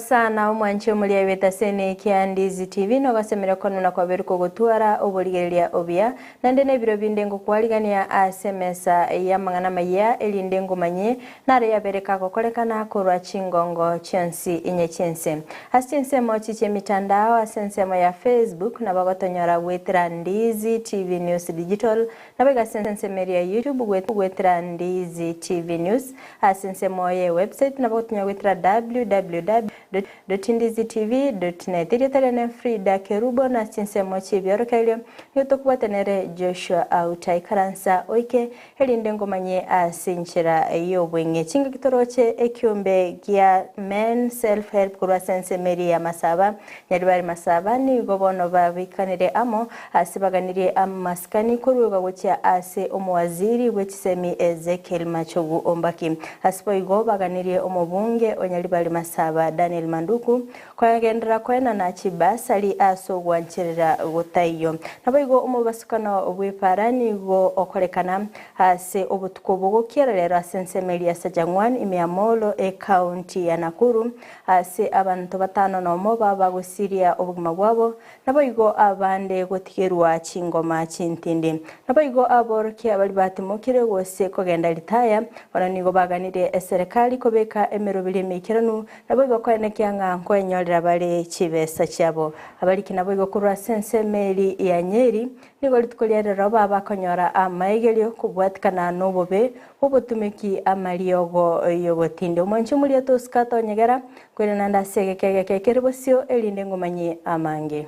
Sana omwanchi omoria ebetasene kia Ndizi TV nogosemeria kwane na kwaberu kogotwara oborigereria obuya naende nebiro binde ngokwarigania ase emesa y'amang'ana amayia erinde ngomanyie naro yabere kagokorekana korwa chingongo chionsi inye chi'ense. Ase chinsemo chi chi'emitandao ase ensemo ya Facebook nabo gotonyora goetera Ndizi TV News Digital Naboigo ase ensemo eria ya YouTube goetera Ndizi TV News, ase ensemo ye website nabo gotonya goetera www.ndizitv.net. Erieta riane Frida Kerubo na ase chinsemo chi'ebiorokererio nigo tokobwata nere Joshua Auta. Ikaransa oike erinde ngomanye ase enchera y'obweng'e. Chingaki toroche ekiombe gia Men Self Help korwa ase ensemo eria ya Masaba, Nyaribari Masaba nigo bono babikanire amo ase baganirie amasikani koruegwa gochia ase omowaziri bwe chisemi Ezekiel Machogu Ombaki. Ase boigo baganirie omobunge o Nyaribari Masaba Daniel Manduku kogenderera koenana chibasari ase ogwancherera gotaiyo. Naboigo omobasukano bw'epaara nigo okorekana ase obotuko obo gokiera rero ase ensemo eria ya Sajang'wan ime ya Molo ecounty ya Nakuru Ase abanto batano nomo babagosiria obogima bwabo, naboigo abande gotigerwa chingoma chintindi. Naboigo aborokia baria batimokire gose kogenda ritaya, bono nigo baganirie eserekari kobeka emeroberi emeikeranu, naboigo koenekia ng'a nkoenyorera bare chibesa chiabo. Abariki naboigo korwa ase ensemo eri ya Nyeri, Nigo rituko ria rero bakonyora amaegerio kobwatikana nobobe bw'obotumeki amariogo y'ogotindi. Omwanchi omoria tosika tonyegera, korende naende ase egeka egeke kere bosio, erinde ngomanyie amange.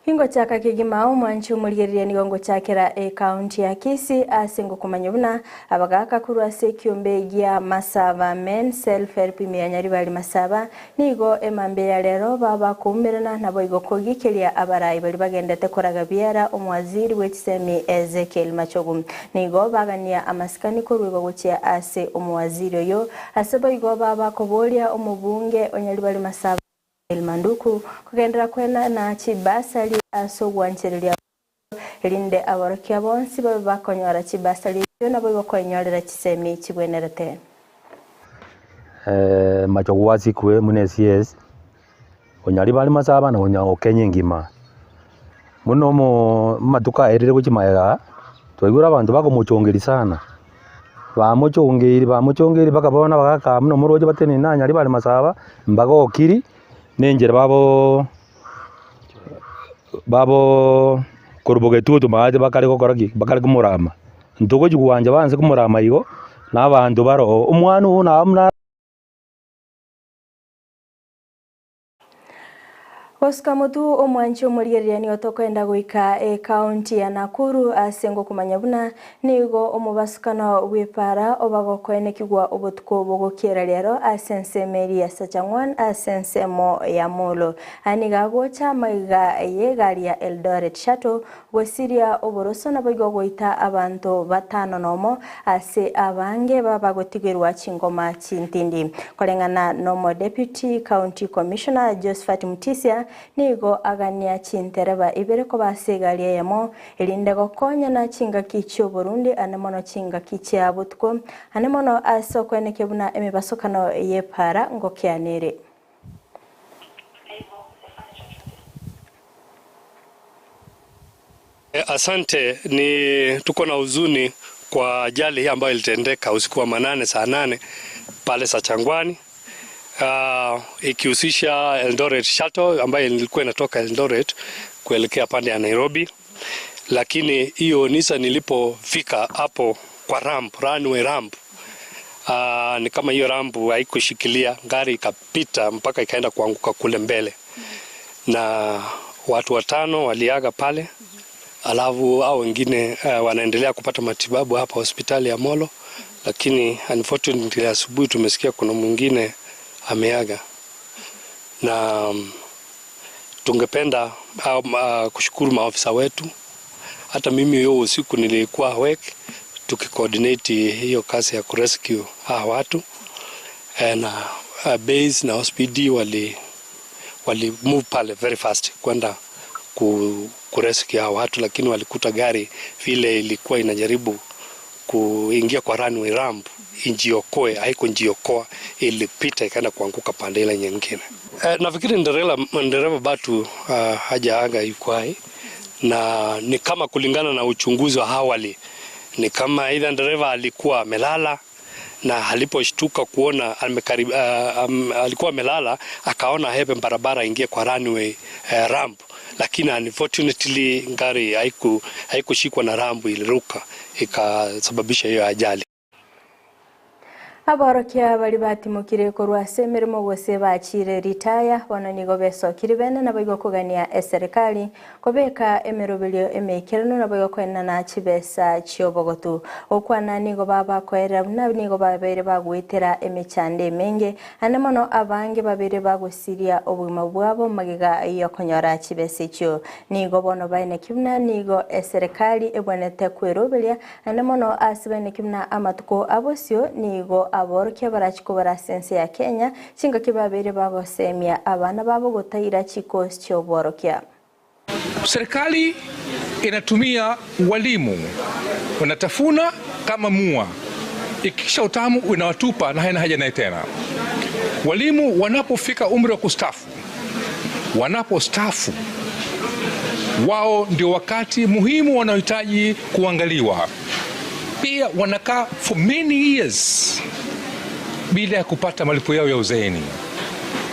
Ingochaka kegima omwanchi omorigereria nigo ngochakera ecounty ya Kisii ase ngokomanya buna abagaka korwa ase ekiombe gia Masaba Men Self Help ime ya Nyaribari Masaba nigo emambia ya rero babakoumerana naboigo kogikeria abarai baria bagendete koraga biara omowaziri bwe chisemi Ezekiel Machogu. Nigo bagania amasikani koruegwa gochia ase omowaziri oyo ase boigo babakoboria omobunge o Nyaribari Masaba Manduku, kogenderera kwenana chibasari ase ogwanchereria okwo, erinde aborokia bonsi babe bakonyora chibasari echio naboigo koenyorera chisemi chigwenerete. Machogu asikwe buna eCS, onyaribare masaba na onya Kenya engima. Buna omoo amatuko aerire gochia magega aa, twaigure abanto bakomochongeria sana, bamochongeiri bamochongeiri mpaka bono abagaka buna omoroche batenene na nyaribare masaba, mbagokiri, na enchera baboo baboo korwa bogetutu maate bakare gokora ki? Bakare komorama. Ntogochi gwancha banse komorama igo, na abanto bare oo, omwana oo nabo buna. Gosuka motu omwanchi omorigereria nigo tokoenda goika ecounty ya Nakuru ase ngokomanya buna nigo omobasukano bw'epaara oba gokoenekigwa obotuko bogokiera rero ase ensemo eria ya Sachang'wan ase ensemo ya Molo. Aya nigo agocha amaiga y'egari ya Eldoret Shuttle Gosiria oboroso naboigo goita abanto batano nomo ase abange babagotigerwa chingoma chintindi. Koreng'ana nomo Deputy County Commissioner Josphat Mutisia nigo agania chintereba ibere koba ase egari eyemo erinde gokonyana chingaki chioborundi ane mono chingaki chia botuko ane mono ase okoenekia buna emebasokano y'epaara ngokianere. Asante ni tuko na huzuni kwa ajali hii ambayo ilitendeka usiku wa manane saa nane pale Sachangwani uh, ikihusisha Eldoret Shuttle ambayo ilikuwa inatoka Eldoret kuelekea pande ya Nairobi, lakini hiyo Nissan ilipofika hapo kwa ramp, runway ramp uh, ni kama hiyo ramp haikushikilia gari ikapita mpaka ikaenda kuanguka kule mbele na watu watano waliaga pale, alafu hao wengine uh, wanaendelea kupata matibabu hapa hospitali ya Molo, lakini unfortunately asubuhi tumesikia kuna mwingine ameaga, na um, tungependa um, uh, kushukuru maofisa wetu. Hata mimi hiyo usiku nilikuwa awake tukicoordinate hiyo kazi ya kurescue hawa watu na uh, base na hospd wali Wali move pale very fast kwenda ku, kurescue hao watu, lakini walikuta gari vile ilikuwa inajaribu kuingia kwa runway ramp ijiokoe, haikujiokoa, ilipita ikaenda kuanguka pande ile nyingine. Eh, nafikiri ndereva ndereva batu hajaaga yuko hai, na ni kama kulingana na uchunguzi wa awali ni kama aidha dereva alikuwa amelala na aliposhtuka kuona amekarib, alikuwa amelala akaona hepe barabara ingie kwa runway ramp, lakini unfortunately gari haikushikwa na ramp, iliruka ikasababisha hiyo ajali. Aborokia bari batimukire korwa ase emeremo gose bachire ritaya bono nigo besokire bene nabo igokogania eserikali kobeka emeroberio emekerano nabo igokoenana chibesa chiobogotu okwana nigo babakoerera buna nigo babeire bagwetera emechando emenge ande mono abange babere bagosiria obogima bwabo magega yokonyora chibesa echio nigo bono baeneki buna nigo eserikali ebwenete kweroberia ande mono ase baeneki buna amatuko abosio nigo aborokia barachiko barasense ya Kenya chingaki babere bagosemia abana babo gotaira chikosi chioborokia. Serikali inatumia walimu, wanatafuna kama mua, ikisha utamu inawatupa na haina haja naye tena. Walimu wanapofika umri wa kustafu, wanapostafu wao ndio wakati muhimu wanaohitaji kuangaliwa. Pia wanakaa for many years bila ya kupata malipo yao ya uzeeni.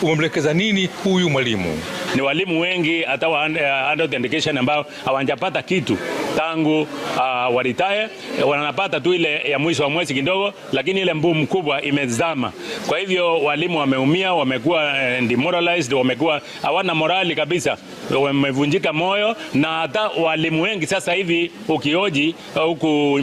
Umemlekeza nini huyu mwalimu? Ni walimu wengi hata wa adult education ambao hawajapata kitu tangu waritaye, wanapata tu ile ya mwisho wa mwezi kidogo, lakini ile mbumu mkubwa imezama. Kwa hivyo walimu wameumia, wamekuwa demoralized, wamekuwa hawana morali kabisa, wamevunjika moyo, na hata walimu wengi sasa hivi ukioji huku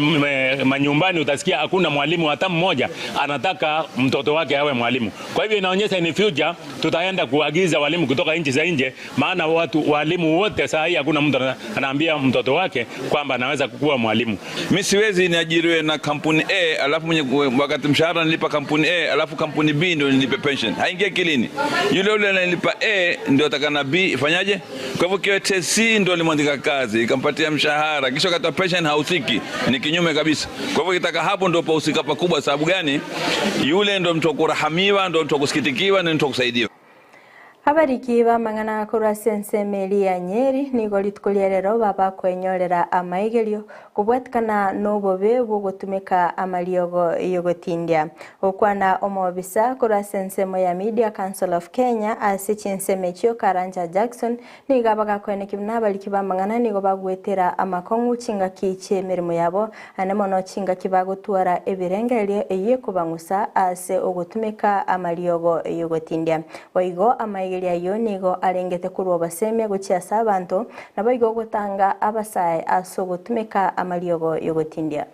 manyumbani utasikia hakuna mwalimu hata mmoja anataka mtoto wake awe mwalimu. Kwa hivyo inaonyesha in future tutaenda kuagiza walimu kutoka nchi za nje, maana watu walimu wote saa hii hakuna mtu anaambia mtoto wake kwamba anaweza kuwa mwalimu. Mi siwezi niajiriwe na kampuni A alafu mwenye wakati mshahara nilipa kampuni A alafu kampuni B ndio nilipe pension. Haingia akilini. Yule yule ananilipa A ndio atakana B ifanyaje? Kwa hivyo kiwete C ndio alimwandika kazi ikampatia mshahara, kisha wakati wa pension hahusiki, ni kinyume kabisa. Kwa hivyo kitaka hapo ndio pahusika pakubwa. Sababu gani? Yule ndio mtu wa kurahamiwa, ndio mtu wa kusikitikiwa, ndio mtu wa kusaidiwa. Abariki bamang'ana korwa ase ense ya Nyeri nigo rituko ria rero babakwenyorera amaigerio kobwatikana na obobe bogotumeka amariogo yogotindia okwana omobisa korwa ase ensemo ya Media Council of Kenya ase chinsemo echio Karanja Jackson nigo abagakweneki buna abariki bamang'ana nigo bagwetera amakong'u chingaki chia emeremo yabo ane mono chingaki bagotwara ebirengererio eye kobang'usa ase ogotumeka amariogo yogotindia boigo amaigerio ayo nigo arengete korwa obosemia gochia ase abanto nabo igo ogotanga abasae ase ogotumeka amariogo yogotindia.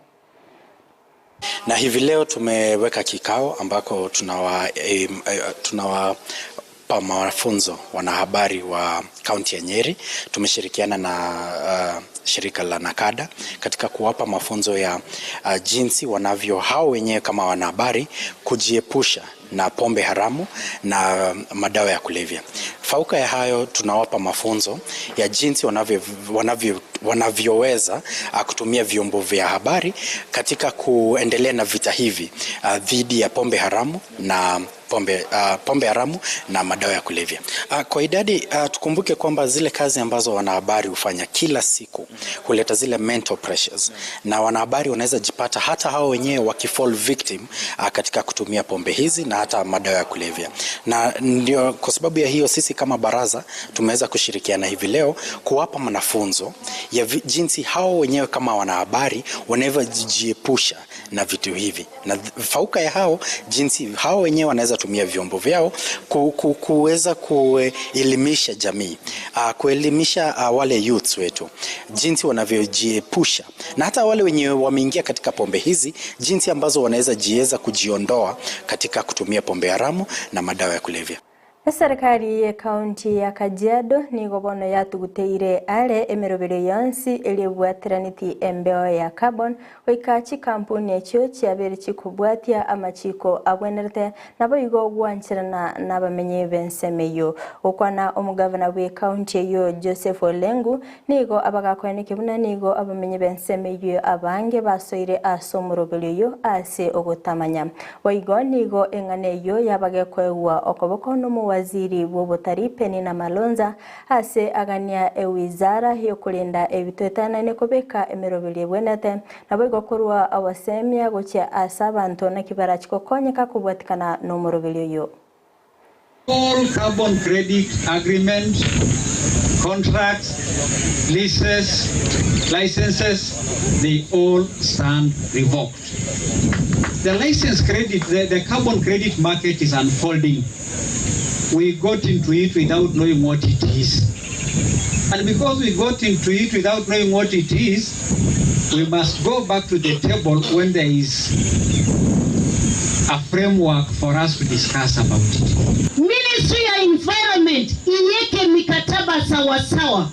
Na hivi leo tumeweka kikao ambako tunawa tunawapa mafunzo wanahabari wa kaunti ya Nyeri. Tumeshirikiana na shirika la NACADA katika kuwapa mafunzo ya jinsi wanavyo hao wenyewe kama wanahabari kujiepusha na pombe haramu na madawa ya kulevya. Fauka ya hayo, tunawapa mafunzo ya jinsi wanavyoweza kutumia vyombo vya habari katika kuendelea na vita hivi dhidi ya pombe haramu na pombe haramu na madawa ya kulevya. Kwa idadi tukumbuke kwamba zile kazi ambazo wanahabari hufanya kila siku huleta zile mental pressures, na wanahabari wanaweza jipata hata hao wenyewe wakifall victim katika kutumia pombe hizi na hata madawa ya kulevya. Na ndio kwa sababu ya hiyo sisi kama baraza tumeweza kushirikiana hivi leo kuwapa mafunzo ya jinsi hao wenyewe kama wanahabari wanavyojiepusha na vitu hivi, na fauka ya hao jinsi hao wenyewe wanaweza tumia vyombo vyao kuweza kuelimisha jamii, kuelimisha wale youths wetu jinsi wanavyojiepusha, na hata wale wenye wameingia katika pombe hizi jinsi ambazo wanaweza jiweza kujiondoa katika kutumia pombe haramu na madawa ya kulevya. Eserekari y'Ekaunti ya Kajiado nigo bono yatuguteire are emeroberio yonsi eria ebwateraneti embeo ya carbon goika chikampuni echio chiabeire chikobwatia amachiko abwenerete naboigo gwancherana nabamenyi b'ensemo eyio. Gokwana omogavana bw'Ekaunti eyio Joseph Olengu nigo abagakoenekia buna nigo abamenyi b'ensemo eyio abange basoire ase omoroberio oyio ase ogotamanya. Boigo nigo eng'ana eyio yabagekoegwa okoboko nomowaziri bw'obotari Penina Malonza ase agania ewizara y'okorenda ebitoetanaine kobeka emeroberio ebwenerete, naboigo korua obosemia gochia ase abanto naki barachi gokonyeka kobwatikana nomoroberio oyio. All carbon credit agreements, contracts, leases, licenses, they all stand revoked. The license credit, the, the carbon credit market is unfolding. We got into it without knowing what it is. And because we got into it without knowing what it is, we must go back to the table when there is a framework for us to discuss about it. Ministry ya Environment iweke mikataba sawasawa,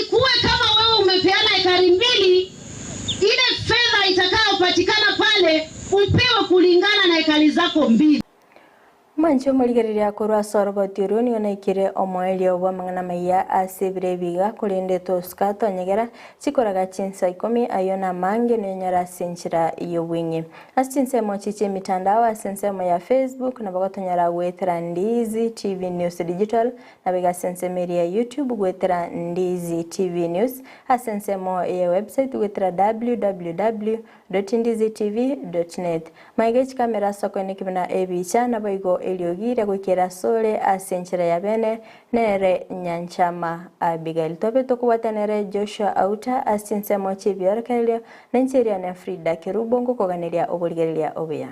ikuwe kama wewe umepeana ekari mbili, ile fedha itakayopatikana pale upewe kulingana na ekari zako mbili. Mwanche omorigereria korwa ase oroboti orwo nigo naikire omoerio bw'amang'ana maiya ase ebiro ebiga korende tosuka tonyegera chikoraga chinsa ikomi ayio namange nonyora ase enchera y'obweng'e. Ase chinsemo chi chi'emitandao ase ensemo ya Facebook nabo gotonyora goetera Ndizi TV News Digital nabo iga ase ensemo eria ya YouTube goetera Ndizi TV News ase ensemo ya website goetera www. Ndizitv. Net. Maiga echikamera ase okoeneki buna ebicha, naboigo eriogi riagoikera asore ase enchera ya bene, nere Nyanchama Abigail. Tobe tokobwata nere Joshua Auta ase chinsemo chi'ebiorokererio, na inche eriane Frida Kerubo ngokoganeria oborigereria obuya.